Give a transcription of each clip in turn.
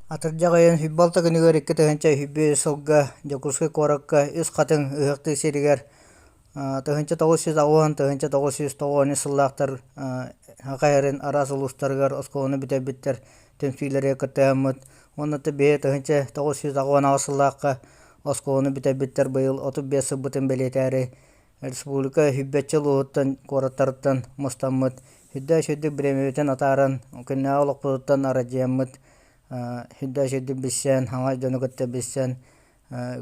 Атырдьах ыйын футбол күнүгэр 2003 сылга Дьокуускай куоракка Үс Хатыҥ ыһыахтыыр сиригэр 1980 1990 сыллаахтар Саха сирин араас улуустарыгар оскуоланы бүтэрбиттэр түмсүүлэригэр кыттыһаммыт уонна биһи 1988 сыллаахха оскуоланы бүтэрбиттэр быйыл 35 сылбытын бэлиэтээри республика сүүрбэччэ улууһуттан куораттарыттан мустаммыт сүрдээх үчүгэйдик бириэмэбитин атааран күннээҕи олохпутуттан арадьыйаммыт сүрдээх үчүгэйдик билсэн саҥа дьону кытта билсэн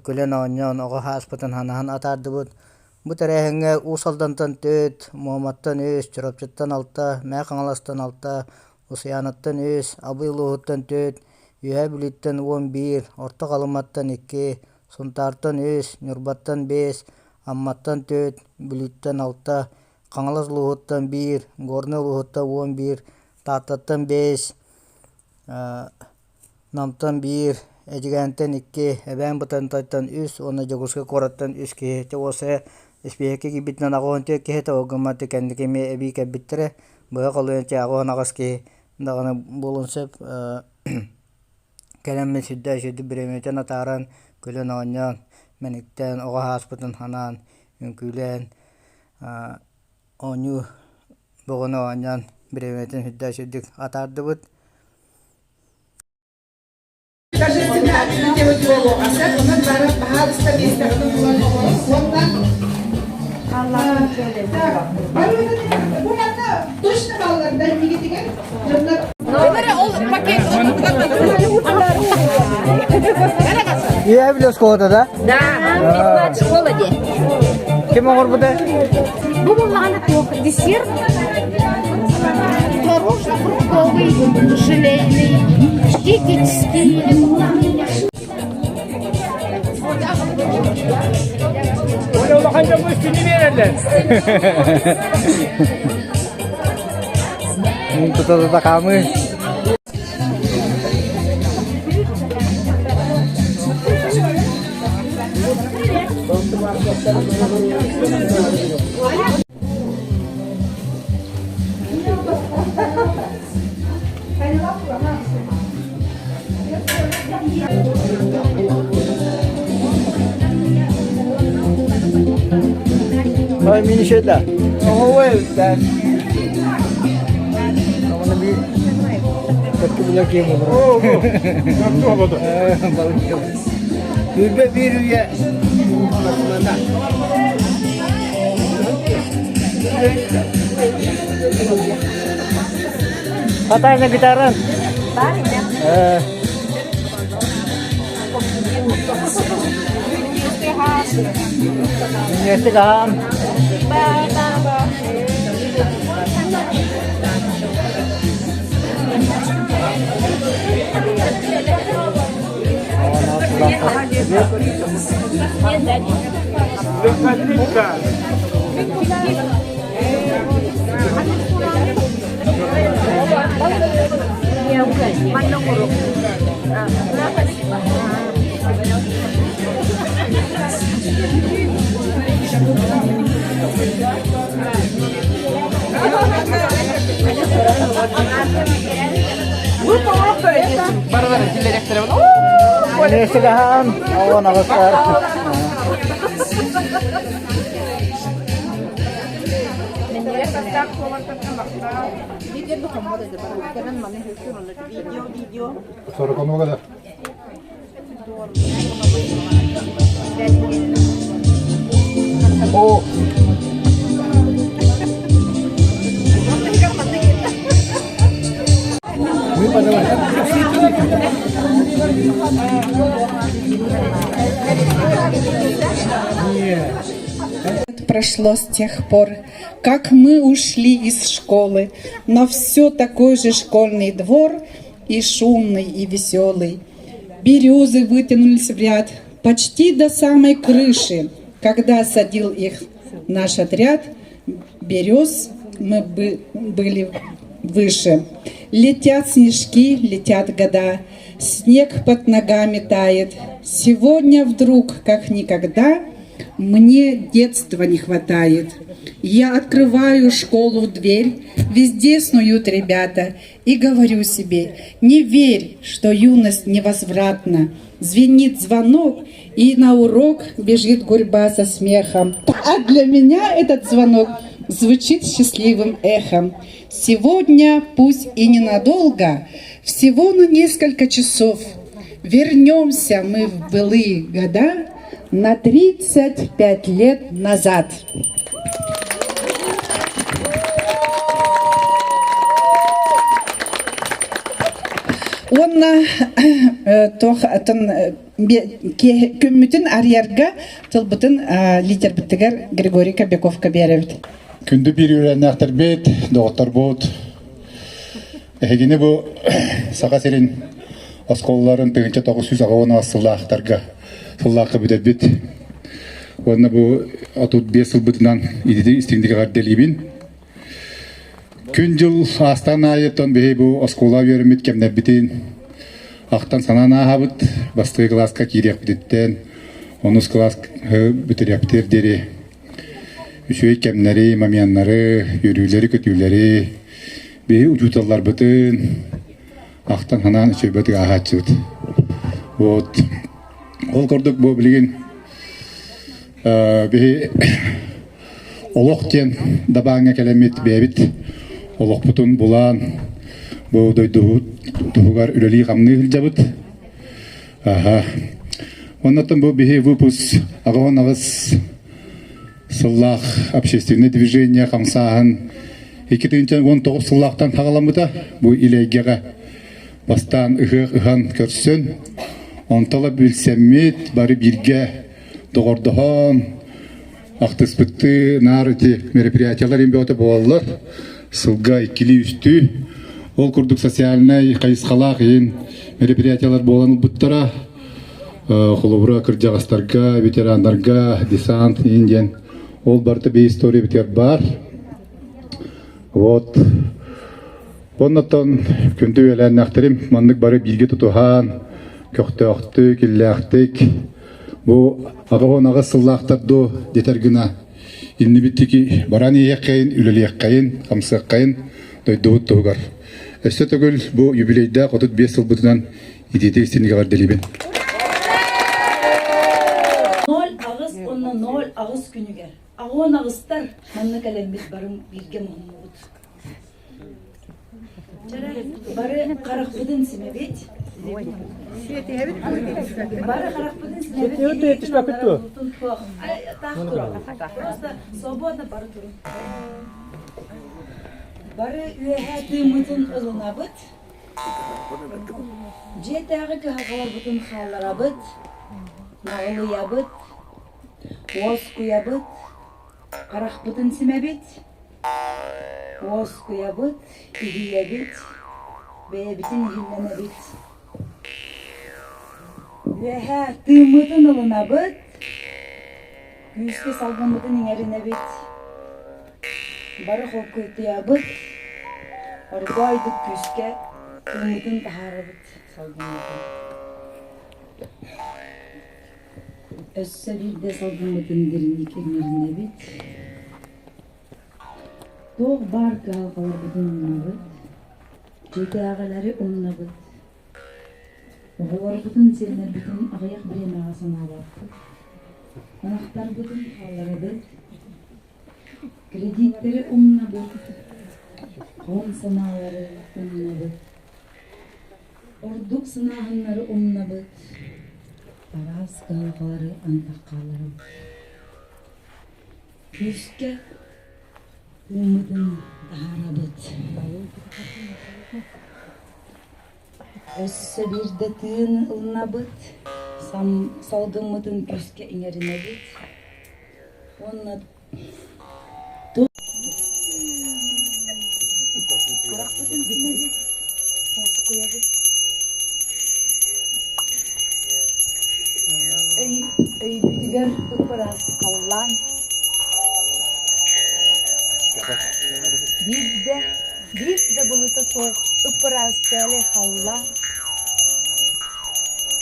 күлэн-оонньоон оҕо сааспытын санаһан атаардыбыт. Бу тэрээһиҥҥэ Уус Алдантан түөрт, Муоматтан үс, Чурапчыттан алта, Мэҥэ Хаҥаластан алта, Усуйаанаттан үс, Абый улууһуттан түөрт, Үөһээ Бүлүүттэн 11, Орто Халыматтан икки, Сунтаартан үс, Ньурбаттан биэс, Амматтан түөрт, Бүлүүттэн алта, Хаҥалас улууһуттан биир, Горнай улууһуттан 11, Тааттаттан биэс, Намтан биир, Эдьигээнтэн икки, Эбээн Бытантайтан үс уонна Дьокуускай куораттан үс киһи. Ити уопсайа испииһэккэ киирбитинэн 84 киһи этэ, ол гынан кэнники эмиэ эбии кэлбиттэрэ. Быһа холуйан 88 киһи даҕаны буолуон сөп. Кэлэммин сүрдээх үчүгэйдик бириэмэбитин атааран, күлэн-оонньоон, мэниктээн, оҕо сааспытын санаан, үҥкүүлээн, оонньуу бөҕөнү оонньоон бириэмэбитин сүрдээх үчүгэйдик атаардыбыт. Торжественно объявите буолуоҕа. Онон бары баһаалыста миэстэҕитин булан олоруҥ уонна бу манна точно бааллар да иннигитигэр дьоннор Я биле школада да? Да, физмат школа де. Ким оҥорбута? Бу буллаҕына туох десерт творожно-фруктовый, желейный, диетический. Оля улахан дьоҥҥо үстүнү биэрэллэр. Тута-тута хаамыы. Ой, мини шета. Ой, да. Сүүрбэ биир үйэ Хатайна гитаран. Минньигэстик аһаан. Несигахан, оҕон аҕыстар. О, мы подавай. Прошло с тех пор, как мы ушли из школы, но все такой же школьный двор и шумный, и веселый. Березы вытянулись в ряд почти до самой крыши. Когда садил их наш отряд, берез мы бы были выше. Летят снежки, летят года. Снег под ногами тает. Сегодня вдруг, как никогда, мне детства не хватает. Я открываю школу в дверь, везде снуют ребята, и говорю себе, не верь, что юность невозвратна. Звенит звонок, и на урок бежит гурьба со смехом. А для меня этот звонок звучит счастливым эхом. Сегодня, пусть и ненадолго, всего на несколько часов, вернемся мы в былые года на 35 лет назад. Уонна туох атын күммүтүн арыйарга тылбытын лидербитигэр Григорий Кобяковка биэрэбит. Күндү биир үөрэннээхтэрбит, доҕотторбут, эһигини бу Саха сирин оскуолаларын 1990 сыллаахтарга сыллаахха бүтэрбит уонна бу 35 сылбытынан идити истиҥник эҕэрдэлиибин. Күн-дьыл аастаан аайыттан биһи бу оскуола үөрэммит кэмнэрбитин ахтан санаан ааһабыт. Бастакы кылааска киириэхпититтэн онус кылаас бүтэриэхпитигэр диэри үчүгэй кэмнэри, моменнары, үөрүүлэри-көтүүлэри биһи учууталларбытын ахтан санаан үчүгэйбитик ааһааччыбыт. Вот. Ол курдук бу билигин биһи олох диэн дабааҥҥа кэлэммит бэйэбит олохпутун булаан бу дойдубут туһугар үлэлии-хамныы сылдьабыт. Аха. Оннотон бу биһи выпуск 88 сыллаах общественное движение хамсааһын 2019 сыллаахтан саҕаламмыта. Бу илэйгэҕэ бастаан ыһыах ыһан көрсөн, онтон билсэммит, бары бииргэ доҕордоһон, ахтыспыттыы наар ити мероприятиялар имбөтө буолаллар. Сылга иккилии-үстүү. Ол курдук социальнай хайысхалаах иһин мероприятиялар буолан ылбыттара. Холобура кырдьаҕастарга, ветераннарга десант иһин диэн ол барыта би история битигэр баар. Вот. Оннотон күндү үөлээннээхтэрим маннык бары бииргэ тутуһан, көхтөөхтүк, иллээхтик бу 88 сыллаахтар дуу дэтэр гына иннибиттики баран иһиэххэйин, үлэлиэххэйин, хамсыаххайын дойдубут туһугар. Өссө төгүл бу юбилейдаах 35 сылбытынан итиитик истиҥник эҕэрдэлиибин. 0-8 уонна 0-8 күнүгэр аҕуон аҕыстар манна кэлэммит бары бииргэ муһуннубут. Бары харахпытын симэбит. Бары харахпытын симэбит. Просто свободно бары турун. Бары үөһээ тыыммытын ылынабыт. Дьиэтээҕи кыһалҕаларбытын хаалларабыт, наҕылыйабыт, уоскуйабыт, харахпытын симэбит. Уоскуйабыт, иһийэбит, бэйэбитин иһиллэнэбит. Үөһээ тыыммытын ылынабыт, күүскэ салгыммытын иҥэринэбит, бары холкуйтуйабыт, оргоойдук күүскэ тыыммытын таһаарабыт салгыммытын. Өссө биирдэ салгыммытын дириҥник иҥэринэбит. Туох баар кыһалҕаларбытын умнабыт, дьиэтээҕилэри умнабыт, оҕолорбутун, сиэннэрбитин аҕыйах бириэмэҕэ санаабаппыт, ынахтарбытын хаалларабыт, кредиттэри умнабыт, хом санаалары умнабыт, ордук сынааһыннары умнабыт, араас кыһалҕалары антах хаалларабыт. Күүскэ тыыммытын таһаарабыт. Өссө биирдэ тыын ылынабыт, салгыммытын күүскэ иҥэринэбит уонна Харахпытын симэбит, уоскуйабыт. Өйбүтүгэр ып-ыраас халлаан. Биирдэ, биир да былыта суох ып-ыраас чээлэй халлаан.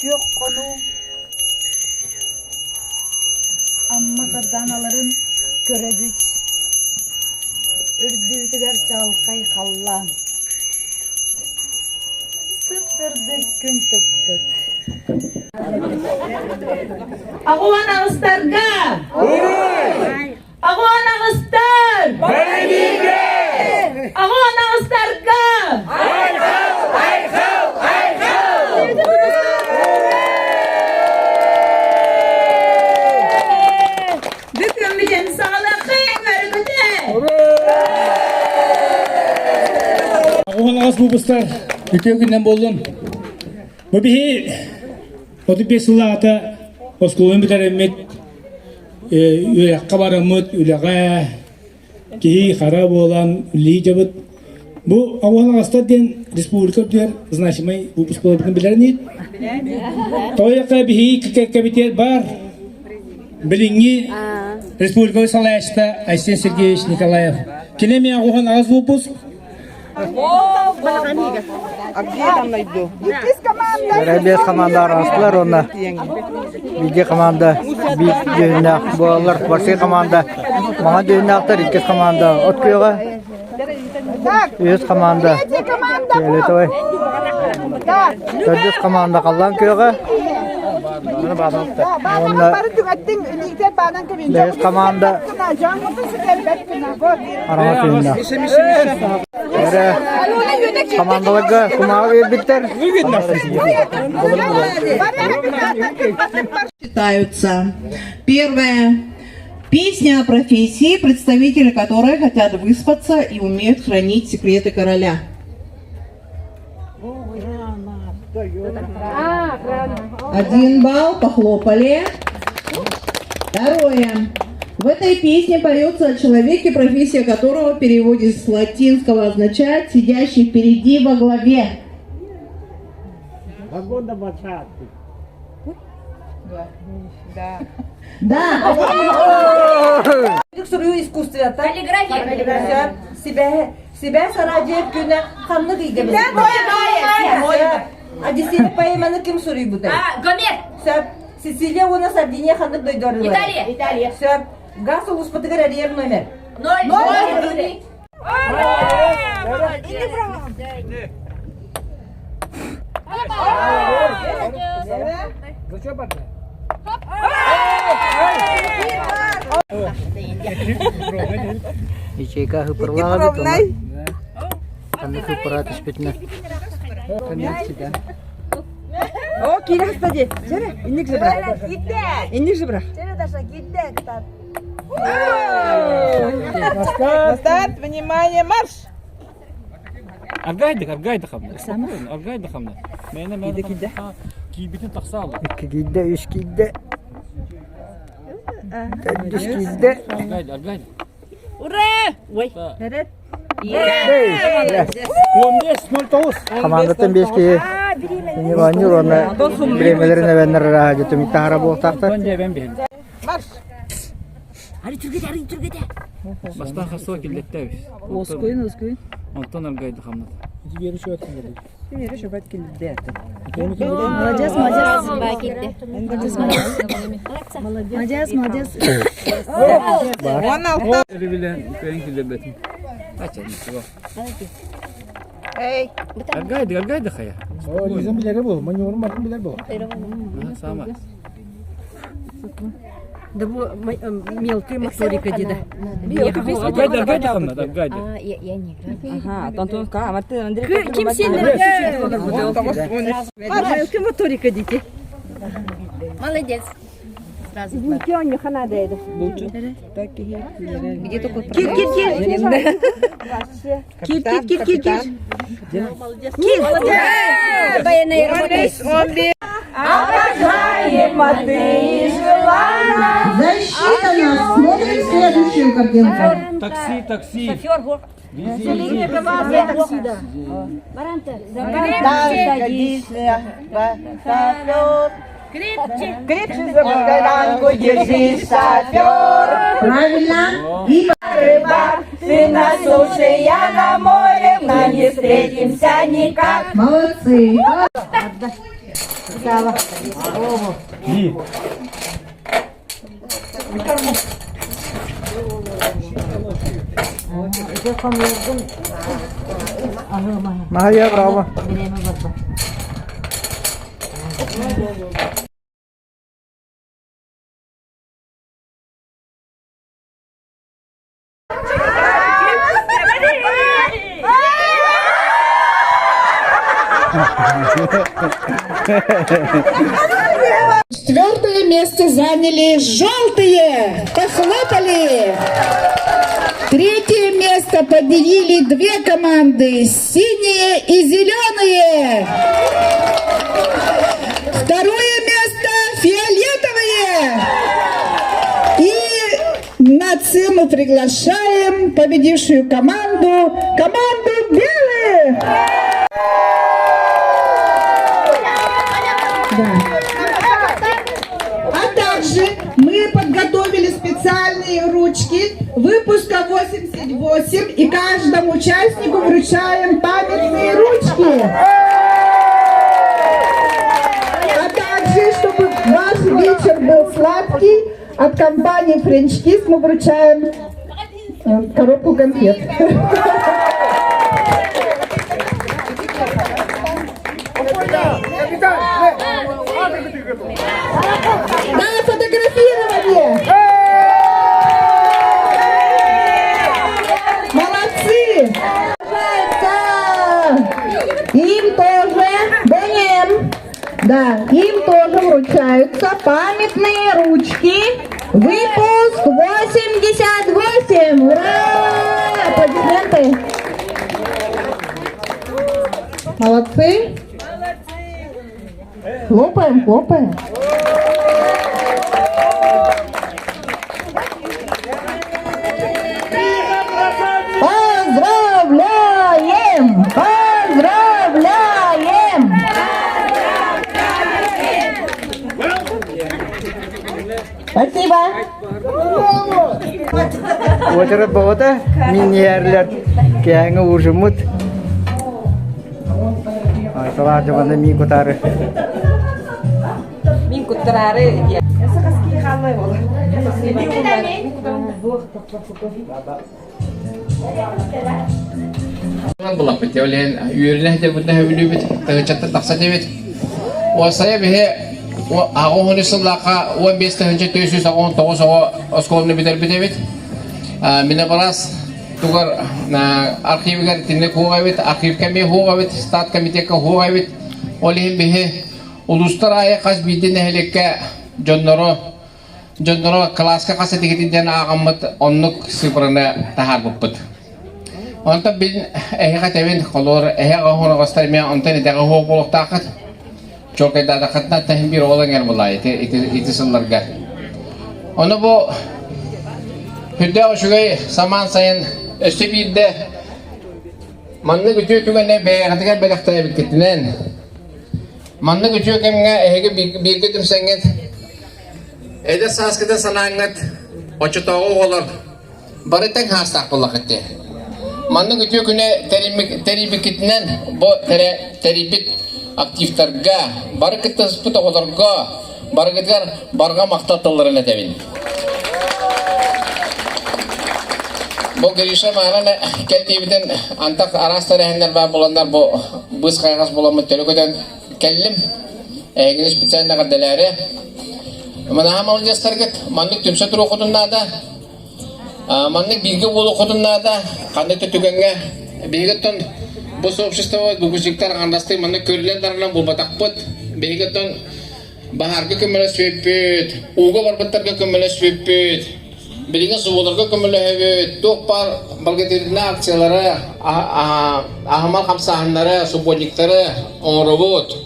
Күөх хонуу Амма сардааналарын көрөбүт. Үрдүбүтүгэр чаҕылхай халлаан. Сып-сырдык күн тыкпыт. Аҕуан аҕыстарга! Аҕуан аҕыстар! Аҕуан аҕыстарга! Айхал! Айхал! Айхал! Бүгүн бүтэн саҕалаххайын өрүкүтэ! Аҕуан аҕыс выпустар үтүө күннэн буоллун. Бу биһи 35 сыллааҕыта оскуоланы бүтэрэммит үөрэххэ бараммыт, үлэҕэ киһи хара буолан үлэлии дьабыт. Бу Аҕуан аҕастар диэн республика үрдүгэр значимай выпуск буолбутун билэр ини. Тоҕо биһиги кэккэбитигэр баар билиҥҥи республика салайааччыта Айсен Сергеевич Николаев. Кини эмиэ аҕуһан аҕыс выпуск. Бэс команда араастылар уонна бииргэ команда биир дьүһүннээх буолаллар. Барсыы команда маҥан дьүһүннээхтэр, иккис команда от күөҕэ, үһүс команда фиолетовай, төрдүс команда халлаан күөҕэ уонна бэһис команда Араҥас үүннэ. Эрэ командаларга кумааҕы биэрбиттэр. Читаются. Первое. Песня о профессии, представители которой хотят выспаться и умеют хранить секреты короля. Один балл, похлопали. Второе. В этой песне поется о человеке, профессия которого в переводе с латинского означает «сидящий впереди во главе». Да. Да. Суруйуу искусствота. Каллиграфия. Себя себя сарадьыйар күнэ ханнык ыйга Одиссея поэманы ким суруйбутай? Гомер. Сөп. Сицилия уонна Сардиния ханнык дойду арыылара? Италия. Италия. Сөп. Газ улууспутугар эрийэр номер? Ноль. Ноль. Ячейка хыпырлаҕа бит онно. Ханна хыпыра түспүтүнэ. О, киирэ хаста дии. Чэрэ, инник же брах. Инник же брах. На старт, внимание, марш! Аргайдык, аргайдык хамна. Спокойно, аргайдык хамна. Мээнэ мээнэ хамна. Киирбитин тахса алла. Икки киирдэ, үс киирдэ. Төрдүс киирдэ. Аргайды, аргайды. Ура! Ой. 15.09. Командаттан 5 киһи Иванюр уонна бириэмэлэрин эбэннэр арааһа түмүк таһара буолтаахтар. Марш! Ары түргете, ары түргете. Бастан хасыа киллеттебис. Оскуйун, оскуйун. Онтон аргайды хамнат. Молодец, молодец. Молодец, молодец. 16. Рибилен кыайын киллербетин. Ача, ничего. Эй! Аргайды, аргайды хая. Лиза билere bu, маневрын барын билер bu. Сама. Да бу мелкая моторика дида. Аргайды, аргайды хамнат, аргайды. Я не играю. Ага, Антоновка, а Мартын Андрей. Ким сенер? Мелкая моторика дети. Молодец. Сразу. Кир, кир, кир. Кир, кир, кир, кир, кир. Кир. Военная работа. Засчитано. Смотрим следующую картинку. Такси, такси. Крепче! Крепче за баранку держись, шофер! Правильно. И Рыбак, ты на суше, я на море, мы не встретимся никак. молодцы. Махая браво. Четвертое место заняли желтые. Похлопали. Третье место поделили две команды – синие и зеленые. Второе место – фиолетовые. И на сцену приглашаем победившую команду, команду белых. Да. А также мы подготовили специальные ручки выпуска 88 и каждому участнику вручаем памятные ручки. А также, чтобы ваш вечер был сладкий, от компании French Kiss мы вручаем коробку конфет. На фотографирование! Молодцы! Им тоже, ДНМ, да, им тоже вручаются памятные ручки. Выпуск 88! Ура! Аплодисменты! Молодцы! Хлопаем, хлопаем. Поздравляем! Поздравляем! Спасибо! Уочарат боҕото миньерлер кээҥи ужуммут. Салаадьыбаны миин кутаары. Мин куттараары диэн. Булаппыт олен үөрүнэ хэтебутна хөбүлүүбүт тыһынчаттан тахса дебит. Уосайа биһи аҕа сыллаахха 15 тыһынча 499 оҕо оскуоланы бүтэрбит эбит. Минобраз тугар архивыгар итинник хуоҕа эбит, архивка эмиэ хуоҕа эбит, стат комитекка хуоҕа эбит. Ол иһин биһи улуустар аайы хас биирдии нэһилиэккэ дьонноро дьонноро кылааска хас этигитин диэн ааҕаммыт оннук цифраны таһаарбыппыт. Онтон бин эһиэхэ тэбин холуор эһэ оһоноҕостор эмиэ онтон итэҕэ уһуох буолуохтааххыт. Чуолкайдаатаххытына тэһин биир оҕол эҥэр булаа ити, ити, ити сылларга. Ону бу үрдээх үчүгэй самаан сайын өссө биирдэ маннык үтүө түгэнэ бэйэҕитигэр бэлэхтээбиккитинэн маннык үтүө кэмҥэ эһиги бииргэ түмсэҥҥит эдэр сааскытын санааҥҥыт оччотооҕу оҕолор Бары тэҥ хаастаах буоллаххыт дии. Маннык үтүө күнэ тэрийбиккитинэн бу тэрийбит активтарга, бары кыттыспыт оҕолорго барыгытыгар барҕа махтал тылларын этэбин. Бу Гриша маанан кэл диэбитин антах араас тэрээһиннэр баар буоланнар бу быыс хайаҕас буоламмыт төлө көтөн кэллим. Эһигини специально эҕэрдэлээри. Манаһа маладьыастаргыт маннык түмсэ туруоххутун наада. Маннык бииргэ буолуоххутун наада. Ханнык да түгэҥҥэ биһиги оттон бу сообщество выпускниктар аҥардастыы маннык көрүлэн дарынан булбатахпыт. Биһиги оттон баһаарга көмөлөспүппүт, ууга барбыттарга көмөлөспүппүт, билигин субууларга көмөлөһөбүт, туох баар благотворительнай акциялары, аһымал хамсааһыннары, субботниктары оҥоробут.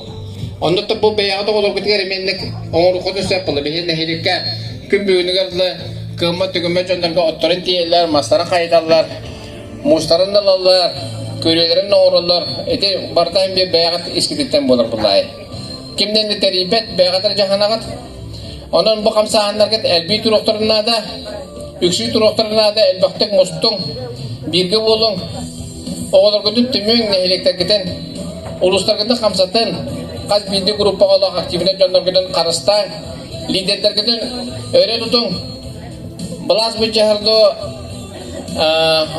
Онно бу бэйэҕит оҕолоргутугар эмиэ оҥоруоххутун сөп буолла. Биһиги нэһилиэккэ күн бүгүнүгэр дылы кыаммат түгүммэт дьоннорго отторун тиэйэллэр, мастарын хайыталлар, муустарын ылаллар, күрүөлэрин оҥороллор. Ити барыта эмиэ бэйэҕит искититтэн буолар буллаайы. Кимнэн да тэрийбэт, бэйэҕит эрэ дьаһанаҕыт. Онон бу хамсааһыннаргыт элбии туруохтарын наада, үксүү туруохтарын наада, элбэхтик мустуҥ, бииргэ буолуҥ, оҕолоргутун түмүҥ, нэһилиэктэргитин, улуустаргытын хамсатын. хас биирдии группаҕа олох активнай дьонноргутун харыстааҥ, лидердэргитин өрө тутуҥ. Былаас быдьаһар дуо,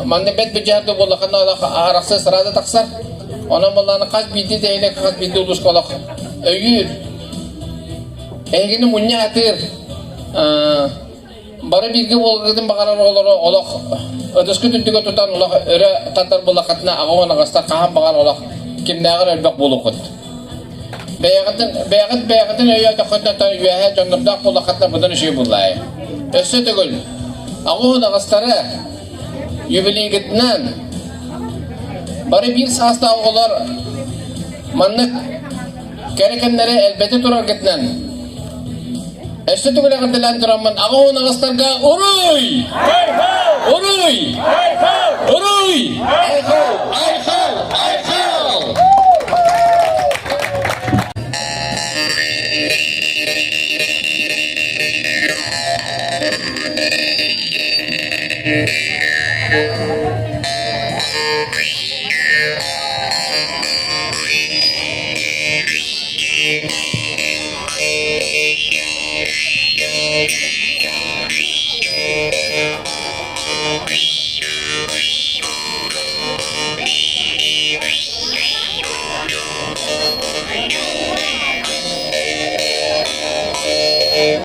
манна бэт быдьаһар дуо буоллаххына олох арахсыы сразу тахсар. Онон буоллаҕына хас биирдии нэһилиэк хас биирдии улууска олох өйүүр. Эһигини мунньа сатыыр. Бары бииргэ буоларгытын баҕарар оҕолору олох ытыскыт үрдүгэ тутан олох өрө тардар буоллаххытына аҕа аҕастар хаһан баҕар олох кимнээҕэр элбэх буолуоххут. Бэйэҕитин бэйэҕит бэйэҕитин өйөөтөххүтүнэ үөһээ дьоннордоох буоллаххытына быдан үчүгэй буоллаайы. Өссө төгүл аҕуһун аҕастары юбилейгытынан бары биир саастаах оҕолор маннык Кэрэ кэмнэри элбэтэ тураргытынан өссө төгүл эҕэрдэлээн тураммын аҕа уон аҕыстарга уруй! Уруй! Уруй! Айхал! Айхал! Айхал!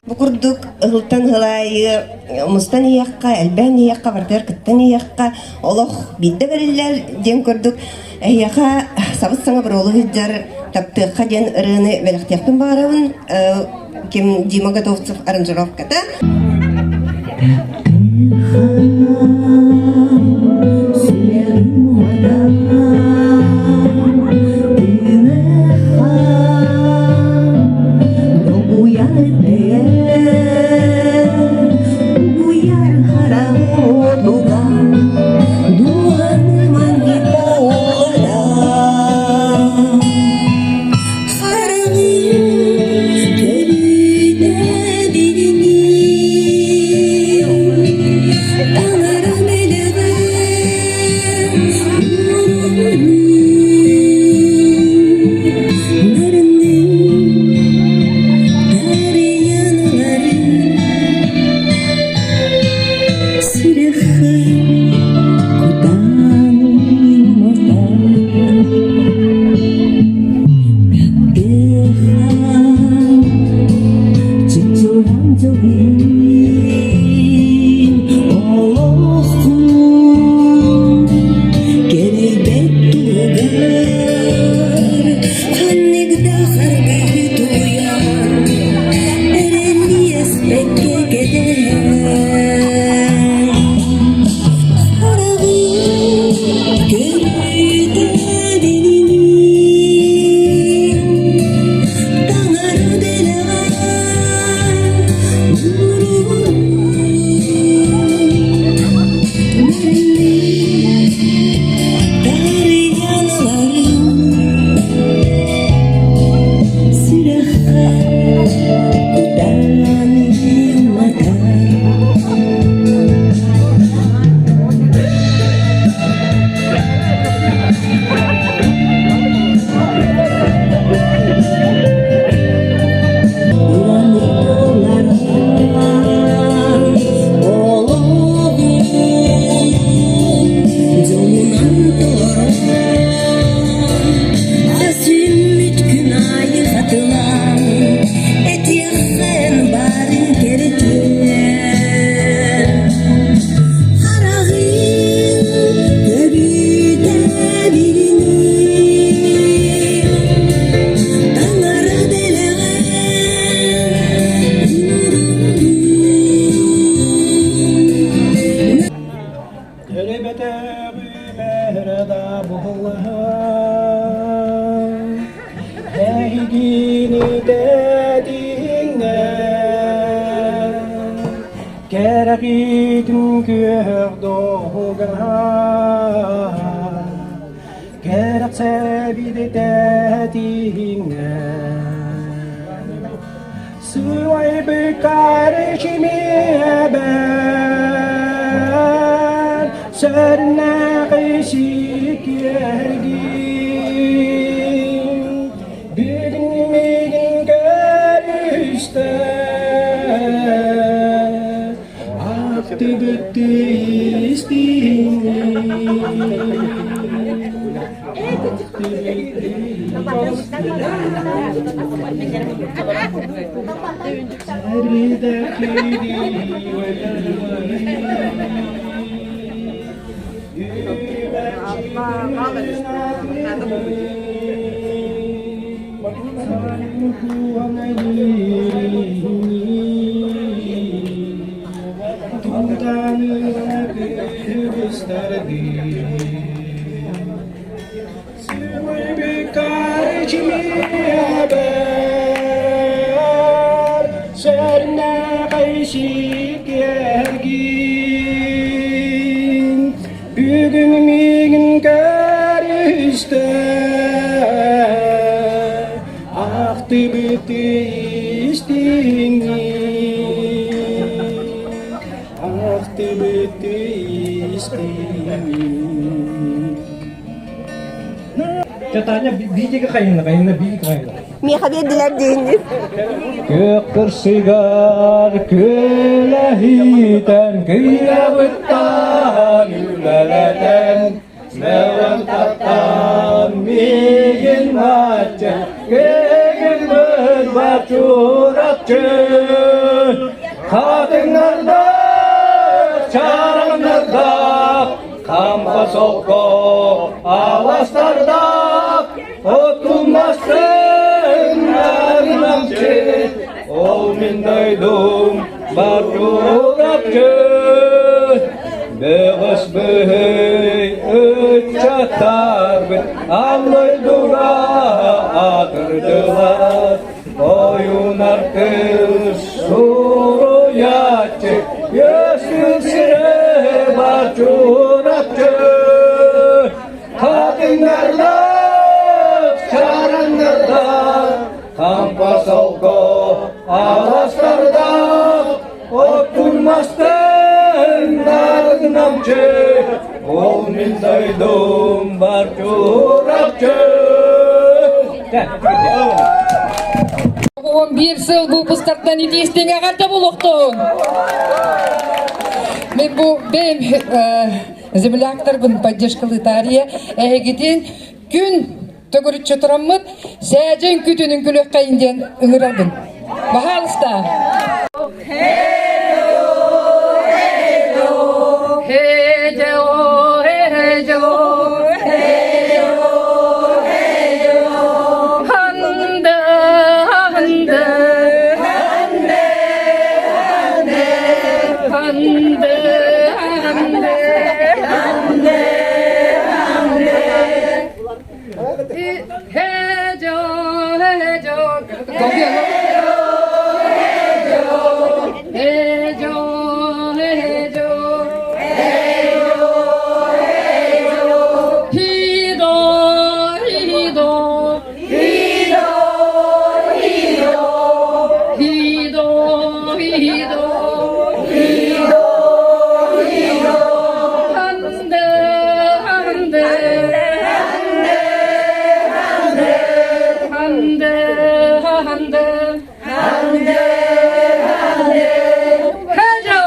Бу курдук ыһылтан ыһылаайы мустан иһиэххэ, элбээн иһиэххэ, барытыгар кыттан иһиэххэ, олох биирдэ бэриллэр диэн курдук Эһиэхэ сабыс-саҥа буруолу сылдьар «Таптыахха» диэн ырыаны бэлэхтиэхпин баҕарабын. Ким Дима Готовцев аранжировката. Кэрэхиитин күөх доһугаһа Кэрэхсэбитэтиҥҥэ Сылайбыккар чимиэбэр Сэрнэҕи сикиэргин Бүгүн Бүгүн миигин көрүстэ Ахтыбыты истиҥҥин Ахтыбыты истиҥҥин Таня, биитиги хайынна, хайынна, биитиги хайынна. Миэхэ биэрдилэр диэҥҥин. Күөх кырсыгар күөлэһиитэн кыйабыттан үлэлэтэн мөҕөн таттан миигин мачча кегин бачурапчы хатыҥнарда чараҥнарда хампа солко аластарда Отунмастын нарынамчы, ол мин дойдум бар чурапчы. Бөҕөс быһый ыччаттарбыт аан дойдуга аатырдылар. Ойунар кыыс суруйааччы, үөскүр сирэ бар чурапчы. Хатыҥнарлаах, чараҥнардаах, хампа солко аластардаах, оттун мастан нарынамчы, ол мин дойдум бар чурапчы. 11 сыл выпусктартан итиистиҥ эҕэрдэ буолуохтун! Мен бу бэйэм земляктарбын поддержкалыытаарыйа эһигитин күн төгүрүччү тураммыт сээдьин күтүнүн күлүөххэйин диэн ыҥырабын. Баһаалыста! Ханды, ханды, ханды, ханды, Hejo, hejo, hejo, hejo, Hido, hido, hido, hido, Hande, hande, hande, hande, Hejo!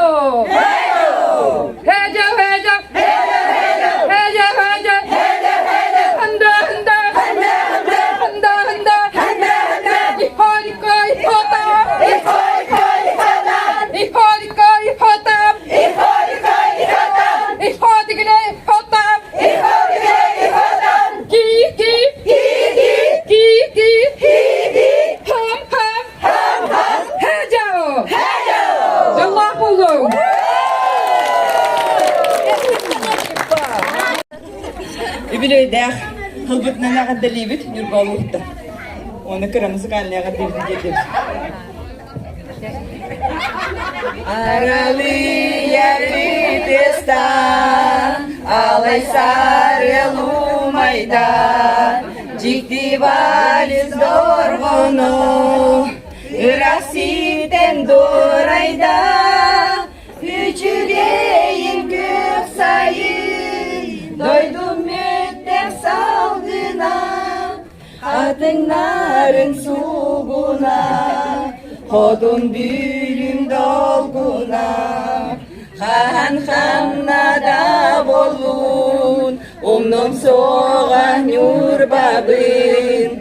Hejo, hejo! Hejo, hejo! Hande, hande! Hande, hande! Ihoriko, ihota! Ihoriko, ihota! Ihorikine, ihota! Ki, ki! Ki, ki! Хам, хам! Hejo! Дьоллоох буолуҥ! Үбүлүөйдээх тылбытынан эҕэрдэлиибит Ньурба улууһуттан. Уонна кыра музыкальный эҕэрдиибитин тиэрдэбит. Аралыйар тыастан, алай сарылумайдан, дьикти вальс дорҕоно, ыраас сиртэн дуорайда, Үчүгэйин күөх сайын, дойдум мүттэх салгына, хатыҥнарын суугуна, хотун бүлүм долгуна, хаһан ханна да буоллун, умнум суоҕа Ньурбабын. Умсугутабын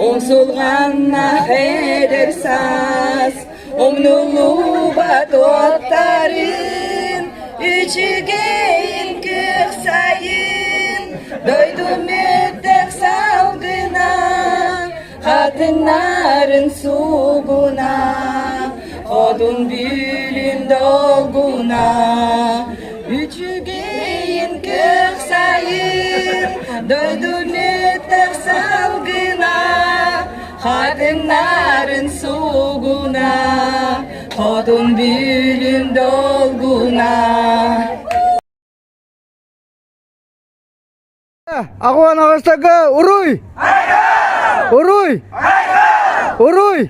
Умсулҕаннаах эдэр саас Умнуллубат уоттарын Үчүгэйин күөх сайын Дойду мөттөх салгына Хатыҥнарын суугуна Хотун бүлүн долгуна Үчүгэйин күөх сайын Дойду мөттөх салгына Хатыҥнарын суугуна Хотун бүлүн долгуна Аҕуан аҕыстарга уруй! Уруй! Уруй!